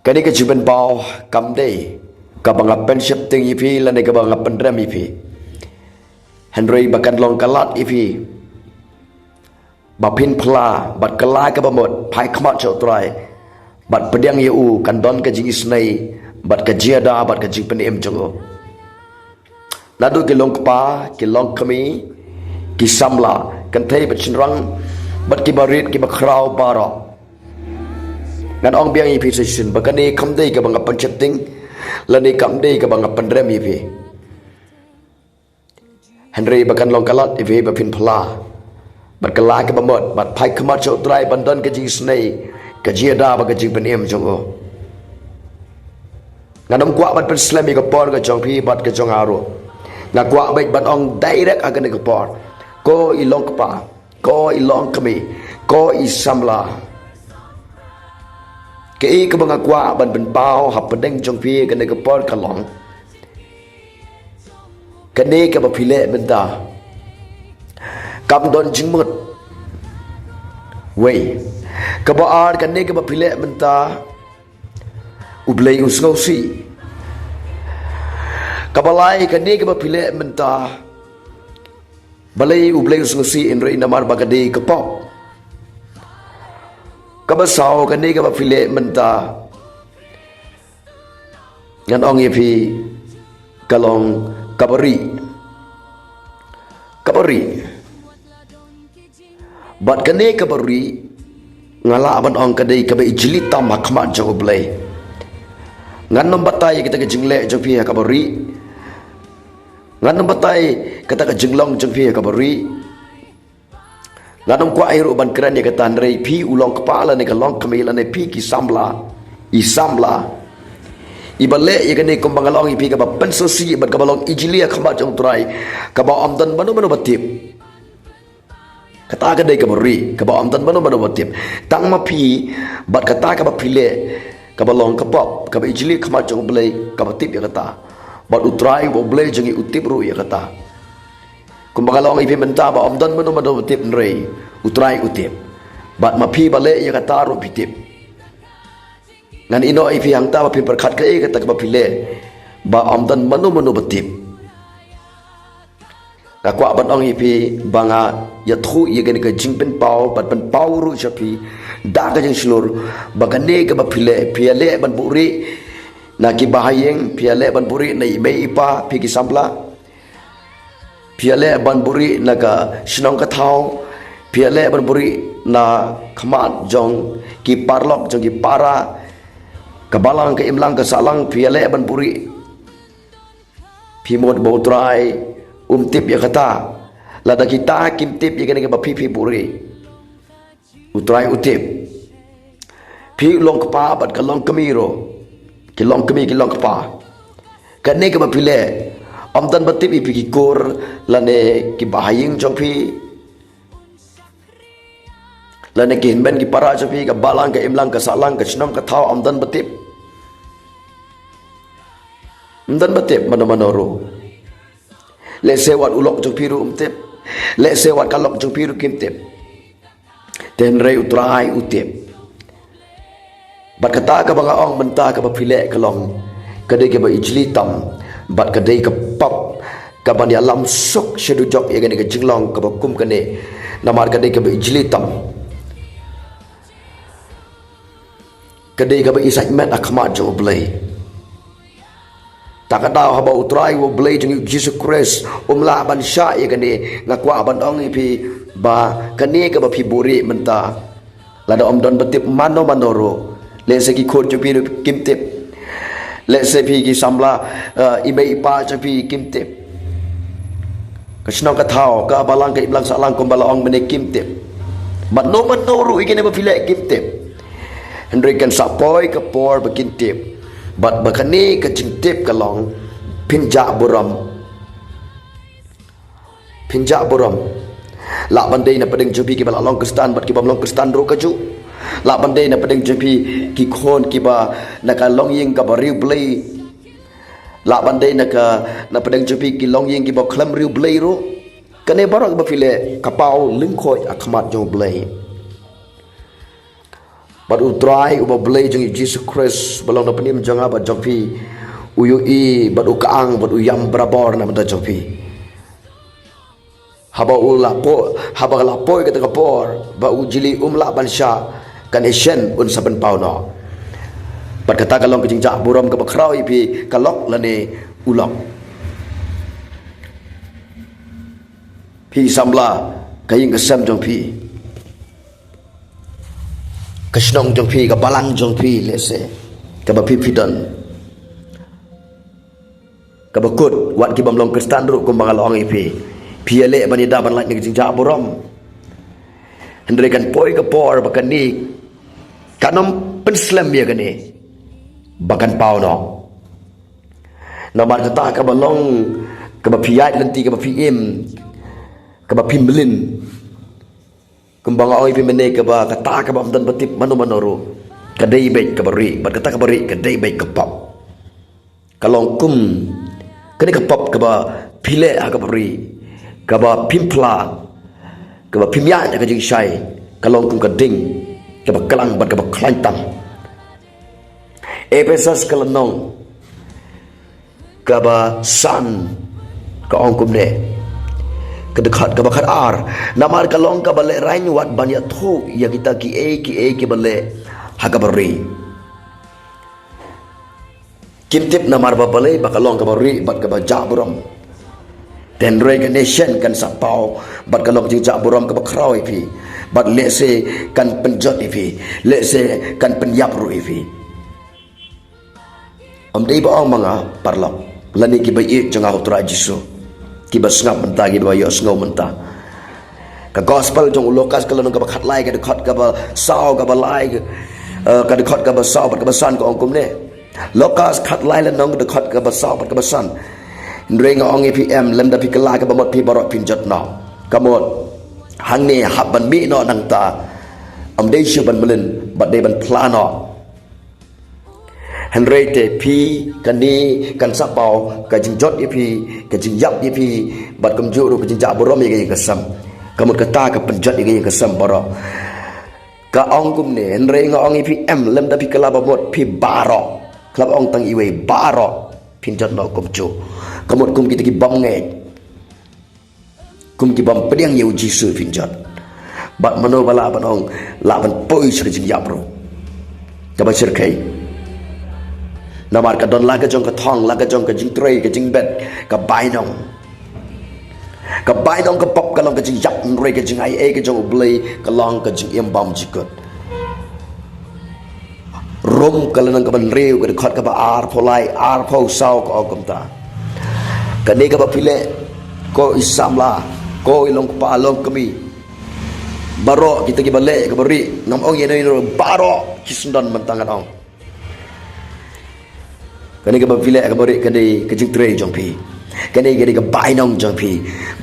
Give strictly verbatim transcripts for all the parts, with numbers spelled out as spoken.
Kane ka jingpynpaw kam dei kaba nga pynsheptieng ïa phi lane kaba nga pynrem ïa phi. Hynrei ba kan long ka lad ïa phi ba phin phla bad kylla kaba mut phai khmat sha U Trai bad pdiang ïa u, kan don ka jingisynei bad ka jingïada bad ka jingpynim jong u. Naduh ki longkpa, ki longkmie, ki samla, kynthei bad shynrang, bad kiba rit kiba khraw baroh. Ngan ong biang ïa phi shisien ba kane kam dei kaba nga pynsheptieng lane kam dei kaba nga pynrem ïa phi. Hynrei ba kan long ka lad ïa phi ba phin phla bad kylla kaba mut bad phai khmat sha U Trai ban don ka jingisynei, ka jingïada bad ka jingpynim jong u. Ngan ym kwah ban pynslem ïa ka por ka jong phi bad ka jong nga ruh. Nga kwah beit ban ong direct ha kane ka por. Ko i longkpa, ko i longkmie, ko i samla, kaei kaba nga kwah ban pynpaw hapdeng jong phi kane ka por ka long, kane kaba phi leh mynta kam don jingmut. Wei, kaba ar, kane kaba phi leh mynta U Blei u sngewsih. Kaba lai, kane kaba phi leh mynta balei U Blei u sngewsih? Hynrei namar ba ka dei ka pop. Kaba saw, kane kaba phi leh mynta, ngan ong ïa phi, ka long kaba rieh. Kaba rieh. Bad kane kaba rieh, nga lah ban ong ka dei kaba ijli tam ha khmat jong U Blei. Ngan ym batai ïa kata ka jingleh jong phi ha kaba rieh. Ngan ym batai kata ka jinglong jong phi ha kaba rieh. Ngan ym kwah ruh ban kren ïa kata, hynrei phi u longkpa lane ka longkmie lane phi ki samla, i samla, iba leh ïa kane kumba nga la ong ïa phi kaba pynsngewsih bad kaba long ijli ha khmat jong U Trai, kaba ym don mano mano ba tip. Kata ka dei kaba rieh, kaba ym don mano mano ba tip. Tang ma phi bad kata kaba phi leh, kaba long ka pop, kaba ijli ha khmat jong U Blei, kaba tip ïa kata. Bad U Trai uba U Blei jong ngi u tip ruh ïa kata. Kumba nga la ong ïa phi mynta ba ym don mano mano ba tip, hynrei U Trai u tip. Bad ma phi ba leh ïa kata ruh phi tip. Ngan ïehnoh ïa phi hangta ba phin pyrkhat kaei kata kaba phi leh, ba ym don mano mano ba tip. Nga kwah ban ong ïa phi ba nga ïathuh ïa kane ka jingpynpaw bad pynpaw ruh sha phi da ka jingshlur, ba kane kaba phi leh, phi ïaleh ban buhrieh na kiba ha ïing, phi ïaleh ban buhrieh na i mei i pa, phi ki samla, phi ïaleh ban buhrieh na ka shnong ka thaw, phi ïaleh ban buhrieh na khmat jong ki paralok jong ki para, ka balang ka imlang ka sahlang, phi ïaleh ban buhrieh. Phi mut ba U Trai um tip ïa kata? Lada kita kim tip ïa kane kaba phi phi buhrieh, U Trai u tip. Phi u longkpa bad ka longkmie ruh, ki longkmie ki longkpa, kane kaba phi leh, ym don ba tip ïa phi ki kur lane kiba ha ïing jong phi, lane ki hynmen ki para jong phi, ka balang ka imlang ka sahlang, ka shnong ka thaw, ym don ba tip. Ym don ba tip mano mano ruh. Lehse wat u lok jong phi ruh um tip. Lehse wat ka lok jong phi ruh kim tip. Te hynrei U Trai u tip. Bad kata kaba nga ong mynta kaba phi leh ka long, ka dei kaba ijli tam, bad ka dei ka pop kaban ïalam suk sha dujok ïa kane ka jinglong kaba kum kane. Namar ka dei kaba ijli tam, ka dei kaba isaitmet ha khmat jong U Blei. Ta ka daw haba U Trai U Blei jong ngi U Jisu Khrist um lah ban shah ïa kane, nga kwah ban ong ïa phi ba kane kaba phi buhrieh mynta, lada ym don ba tip mano mano ruh, lehse ki khun jong phi ruh kim tip. Lehse phi ki samla, eh, i mei i pa jong phi kim tip. Ka shnong ka thaw, ka balang ka imlang sahlang kumba la ong mynne kim tip. Mano mano ruh ïa kine ba phi leh kim tip. Hynrei kan sa poi ka por ba kin tip. Bad ba kane ka jingtip ka long, phin jah burom. Phin jah burom. Lah ban dei na pdeng jong phi kiba la long Khristan bad kibym long Khristan ruh kajuh. Lah ban dei na pdeng jong phi ki khun kiba na ka longïing kaba riewblei. Lah ban dei na ka, na pdeng jong phi ki longïing kiba khlem riewblei ruh. Kane baroh kaba phi leh ka paw lyngkhuid ha khmat jong U Blei. Bad U Trai, uba U Blei jong ngi U Jisu Khrist, ba long nongpynim jong nga bad jong phi, u ïohi bad u kyang bad u ïam barabor na bynta jong phi. Haba u la poi, haba la poi kata ka por ba u jili um lah ban shah, kan ïashem un sa pynpaw noh. Bad kata ka long ka jingjah burom kaba khraw ïa phi, ka lok lane u lok. Phi samla, ka ïing ka sem jong phi, ka shnong jong phi, ka balang jong phi, lehse kaba phi phi don, kaba kut, wat ki bym long Khristan ruh, kumba nga la ong ïa phi, phi ïaleh ban ïada ban lait na ka jingjah burom. Hynrei kan poi ka por ba kane kan ym pynslem ïa kane, ba kan paw noh. Namar kata kaba long, kaba phi ïaid lynti, kaba phi im, kaba phi mlien, kumba nga ong ïa phi mynne, kaba kata kaba ym don ba tip mano mano ruh, ka dei beit kaba rieh, bad kata kaba rieh ka dei beit ka pop. Ka long kum kane ka pop kaba phi leh ha kaba rieh, kaba phim phla, kaba phim ïaid ha ka jingshai, ka long kum ka ding kaba klang bad kaba khlaiñ tam. Ephesus ka lynnong kaba san ka ong kumne, ka dkhot kaba khatar: Namar ka long kaba lehraiñ wat ban ïathuh ïa kita kiei kiei kiba leh ha kaba rieh. Kim tip namar ba balei ba ka long kaba rieh bad kaba jah burom. Te hynrei kane shen kan sa paw bad ka long ka jingjah burom kaba khraw ïa phi, bad lehse kan pynjot ïa phi, lehse kan pynïap ruh ïa phi. Ym dei ba ong ma nga, paralok, lane kiba ïeit jong nga ha U Trai Jisu, kiba sngap mynta, kiba ïohsngew mynta. Ka gospel jong u Lukas ka lynnong kaba khatlai, ka dkhot kaba saw, kaba lai, eh, ka dkhot kaba saw bad kaba san ka ong kumne. Lukas khatlai lynnong, ka dkhot kaba saw bad kaba san: Hynrei nga ong ïa phi, em lymda phi kylla, kaba mut phi baroh phin jot noh. Ka mut hangne hap ban mih noh nangta, ym dei shuh ban mlien, bad dei ban phla noh. Hynrei te phi, kane kan sa paw ka jingjot ïa phi, ka jingïap ïa phi, bad kumjuh ruh ka jingjah burom ïa ka ïing ka sem. Ka mut kata ka pynjot ïa ka ïing ka sem baroh. Ka ong kumne: Hynrei nga ong ïa phi, em lymda phi kylla, ba mut phi baroh, khlem ong tang iwei, baroh phin jot noh kumjuh. Ka mut kum kita ki bym ngeit, kum ki bym pdiang ïa U Jisu phin jot. Bad mano ba lah ban ong, lah ban poi sha ka jingïap ruh, kaba shyrkhei. Namar ka don la ka jong ka thong, la ka jong ka jingtrei, ka jingbet, ka bainong. Ka bainong ka pop ka long ka jingïap, hynrei ka jingai ei ka jong U Blei ka long ka jingim bymjukut. Rom ka lynnong kaba hynriew, ka dkhot kaba arphew lai, arphew saw ka ong kumta: Kane kaba phi leh, ko i samla, ko i longkpa longkmie, baroh kita kiba leh kaba rieh, ngam ong ïano ïano, baroh ki syndon mynta ngan ong. Kane kaba phi leh kaba rieh ka dei ka jingtrei jong phi. Kane ka dei ka bainong jong phi.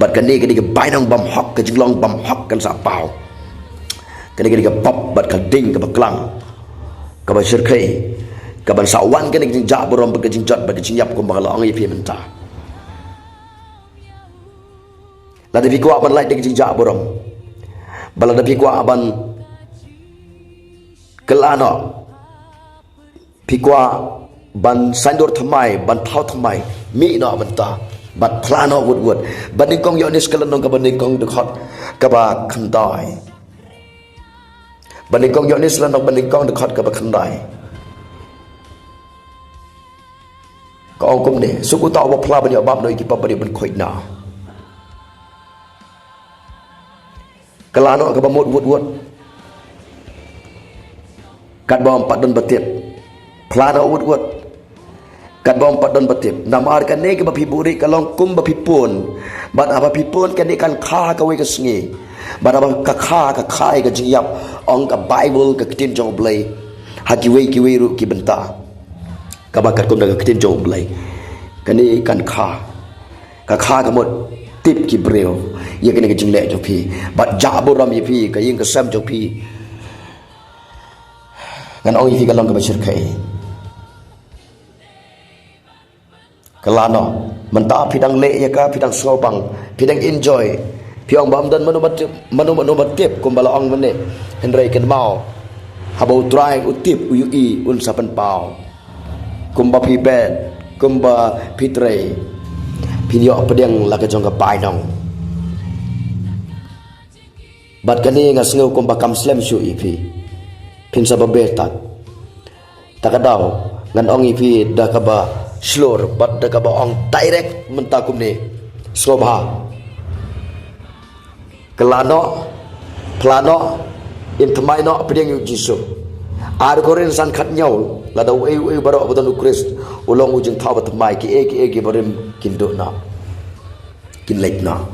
Bad kane ka dei ka bainong bymhok, ka jinglong bymhok kan sa paw. Kane ka dei ka pop bad ka ding kaba klang, kaba shyrkhei, kaban sa wan kane ka jingjah burom bad ka jingjot bad ka jingïap, kumba nga la ong ïa phi mynta. Lada phi kwah ban lait da ka jingjah burom, bad lada phi kwah ban kylla noh, phi kwah ban saiñdur thymmai, ban thaw thymmai, mih noh mynta bad phla noh wut wut. Ba nyngkong Ïoannis ka lynnong kaba nyngkong, dkhot kaba khyndai. Ba nyngkong Ïoannis lynnong ba nyngkong, dkhot kaba khyndai. Ka ong kumne: Suk uta uba phla ban ïoh bam noh ïa ki pop bad ïoh ban khuid noh. Kylla noh kaba mut wut wut, katba ym pat don ba tip. Phla noh wut wut, katba ym pat don ba tip. Namar kane kaba phi buhrieh ka long kumba phi pun. Bad haba phi pun, kane kan kha ha kawei ka sngi. Bad haba ka kha, ka kha ïa ka jingïap. Ong ka Baibl, ka ktien jong U Blei, ha kiwei kiwei ruh ki bynta, kaba katkum da ka ktien jong U Blei, kane kan kha. Ka kha ka mut tip ki briew ïa kane ka jingleh jong phi, bad jah burom ïa phi, ka ïing ka sem jong phi. Ngan ong ïa phi, ka long kaba shyrkhei. Kylla noh. Mynta phi dang leh ïa ka, phi dang sngewbang, phi dang enjoy. Phi ong ba ym don mano ba tip, mano mano ba tip, kumba la ong mynne. Hynrei kynmaw, Haba U Trai u tip, u ïohi, un sa pynpaw. Kumba phi bet, kumba phi trei, phin ïoh pdiang la ka jong ka bainong. Bad kane nga sngew kumba kam slem shuh ïa phi. Phin sa ba bet tat. Ta ka daw, ngan ong ïa phi da kaba shlur, bad da kaba ong direct mynta kumne. Sngewbha. Kylla noh, phla noh, im thymmai noh pdiang ïa U Jisu. Ar Korinth san khathynñiew, lada uei uei baroh ba don U Khrist, u long u jingthaw ba thymmai, kiei kiei kiba rim kin duh noh. Kin leit noh.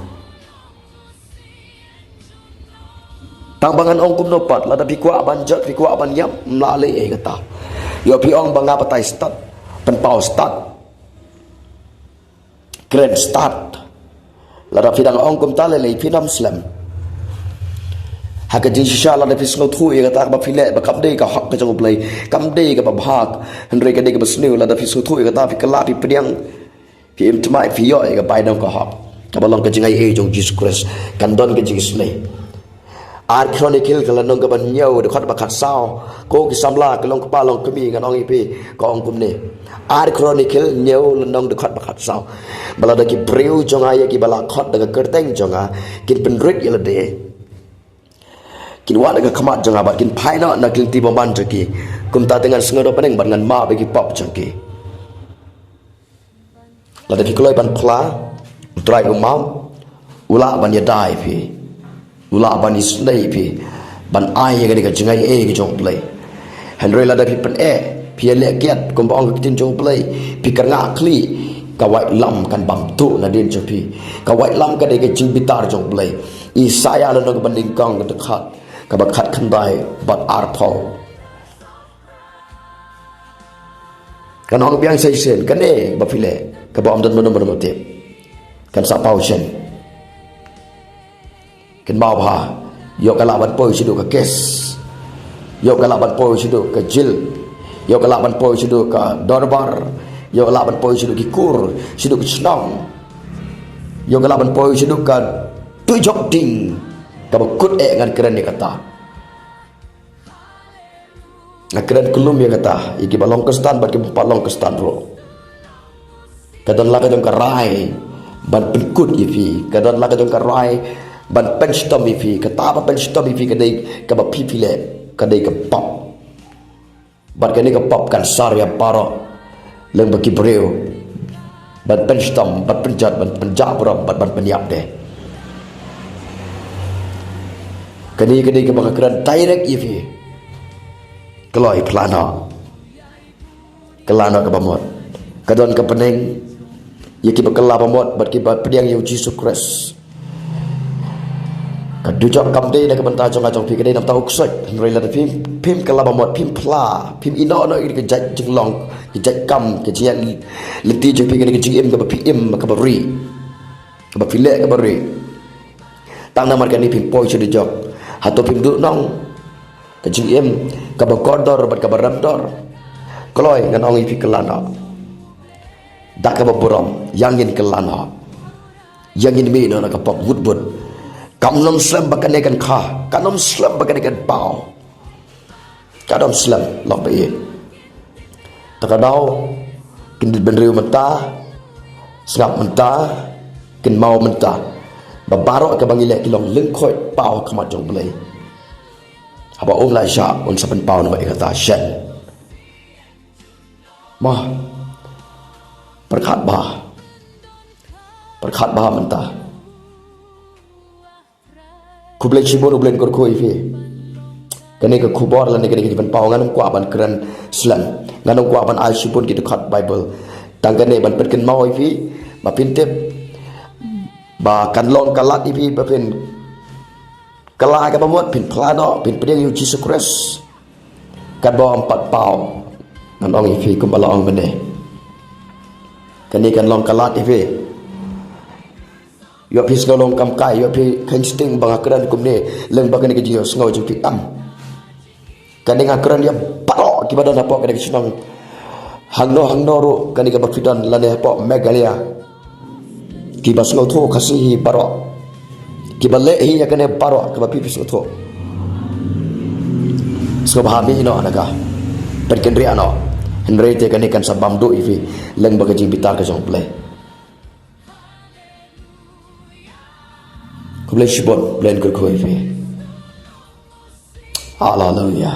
Tang ba ngan ong kumno pat, lada phi kwah ban jot, phi kwah ban ïap, ym lah leh ei kata. Ïoh phi ong ba nga batai stad, pynpaw stad. Kren stad. Lada phi dang ong kumta lei lei phin ym slem. Ha ka jingshisha lada phi sngewthuh ïa kata kaba phi leh ba kam dei ka hok ka jong U Blei, kam dei kaba bha, hynrei ka dei kaba sniew, lada phi sngewthuh ïa kata phi kylla phi pdiang, phi im thymmai phi ïoh ïa ka bainong ka hok. Kaba long ka jingaiei jong U Jisu Khrist. Kan don ka jingisynei. Ar Chronicle ka lynnong kaba hynñiew dkhot ba khatsaw. Ko ki samla, ki long kpa long kmie, ngan ong ïa phi, ka ong kumne. Ar Chronicle hynñiew lynnong dkhot ba khatsaw. Ba lada ki briew jong nga ïa kiba la khot da ka kyrteng jong nga kin pynrit ïa lade, kin wad da ka khmat jong nga bad kin phai noh na ki lynti bymman jong ki, kumta te ngan sngewdon bneng bad ngan map ïa ki pop jong ki. Lada phi kloi ban phla, U Trai u map, u lah ban ïada ïa phi, u lah ban isynei ïa phi, ban ai ïa kane ka jingaiei ka jong U Blei. Hynrei lada phi pyneh, phi ïaleh kiad kumba ong ka ktien jong U Blei, phi kyrngah khlieh, ka waitlam kan bam tuh nadien jong phi. Ka waitlam ka dei ka jingbitar jong U Blei. Isaïah lynnong kaba nyngkong, ka dkhot kaba khatkhyndai bad arphew. Kan ong biang sa shisien, kane ba phi leh, kaba ym don mano mano ba tip, kan sa paw shen. Kynmaw bha, ïoh ka lah ban poi shaduh ka case, ïoh ka lah ban poi shaduh ka jil, ïoh ka lah ban poi shaduh ka dorbar, ïoh ka lah ban poi shaduh ki kur, shaduh ka shnong, ïoh ka lah ban poi shaduh ka dujok ding. Kaba kut eh ngan kren ïa kata. Nga kren kyllum ïa kata, ïa kiba long Khristan bad kiba ym pat long Khristan ruh. Ka don la ka jong ka rai ban pynkut ïa phi, ka don la ka jong ka rai ban pynshitom ïa phi, kata ba pynshitom ïa phi ka dei kaba phi phi leh, ka dei ka pop. Bad kane ka pop kan sar ïa baroh lyngba ki briew ban pynshitom, ban pynjot, ban pynjah burom, ban, ban pynïap de. Kane ka dei kaba nga kren direct ïa phi. Kloi, phla noh. Kylla noh kaba mut. Ka don ka bneng ïa kiba kylla ba mut bad kiba pdiang ïa U Jisu Khrist. Ka dujok kam dei na ka bynta jong nga jong phi, ka dei na ka bynta u ksuid. Hynrei lada phim, phim kylla ba mut, phim phla, phim ïehnoh noh ïa ka jait jinglong, ka jait kam, ka jait lynti jong phi, ka dei ka jingim kaba phi im kaba rieh, kaba phi leh kaba rieh. Tang namar kane phim poi sha dujok. Hato phim duh noh ka jingim kaba kordor bad kaba remdor? Kloi, ngan ong ïa phi, kylla noh. Da kaba burom, ïa ngin kylla noh. Ïa ngin mih noh na ka pop wut wut. Kam nym slem ba kane kan kha, kam nym slem ba kane kan paw. Kam nym slem, lok ba ïeit. Ta ka daw, kin dit bynriew mynta, sngap mynta, kynmaw mynta. Ba baroh kaba ngi leh ki long lyngkhuid paw ha khmat jong U Blei. Haba um lashai, un sa pynpaw noh ïa kata shen. Mo, pyrkhat bha. Pyrkhat bha mynta. Khublei shibun, U Blei un kyrkhu ïa phi. Kane ka khubor lane kane ka jingpynpaw ngan ym kwah ban kren slem. Ngan ym kwah ban ai shibun ki dkhot Baibl. Tang kane ban pynkynmaw ïa phi ba phin tip ba kan long ka lad ïa phi ba phin kylla kaba mut, phin phla noh, phin pdiang ïa U Jisu Khrist. Katba ym pat paw, ngan ong ïa phi kumba la ong mynne. Kane kan long ka lad ïa phi. Ïoh phi sngew long kam kai, ïoh phi kheiñ sting ba nga kren kumne, leng ba kane ka jingïohsngew jong phi em. Kane nga kren ïa baroh kiba don hapoh kane ka shnong. Hangno hangno ruh kane kaba phi don lane hapoh Meghalaya. Kiba sngewthuh Khasi hi baroh. Kiba leh hi ïa kane baroh kaba phi phi sngewthuh. Sngewbha mih noh na ka. Peit, kynriah noh. Hynrei te kane kan sa bam duh ïa phi lyngba ka jingbitar ka jong U Blei. Khublei shibun, U Blei un kyrkhu ïa phi. Haleluya.